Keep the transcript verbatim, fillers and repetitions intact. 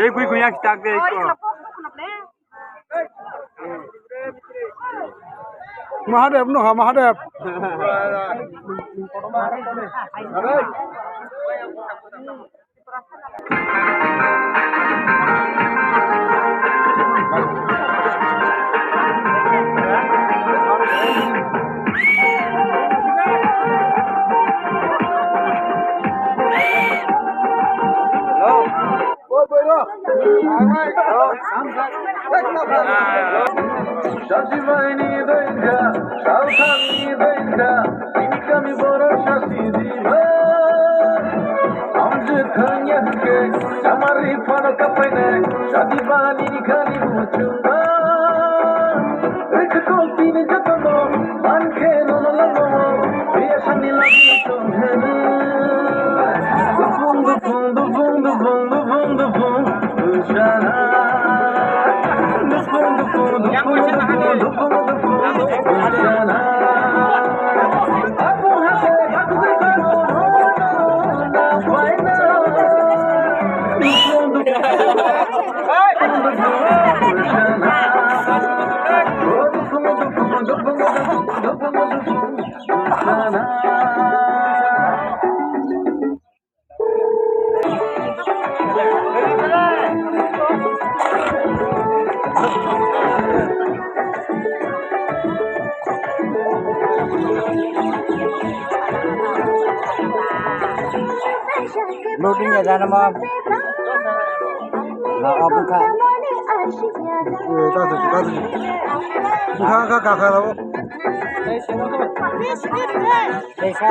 Ei, gui, gui, yang sitak deh, itu. Mahadev no ha, Mahadev. Sasibaini doinda, salsani doinda, inkami boro sasi diba. Amje thangya ke, samari phano kapaine, sadibani khani buchuma. Rikh kong tini jatono, man khe nono lomo, biya sani lagi tonghena. Dupung, dupung, dupung, dupung, dupung, dupung. Loading ya jana ma. Na, open ka. Eh, ta ta ta. Ka ka ka ka. Kaisa. Kaisa.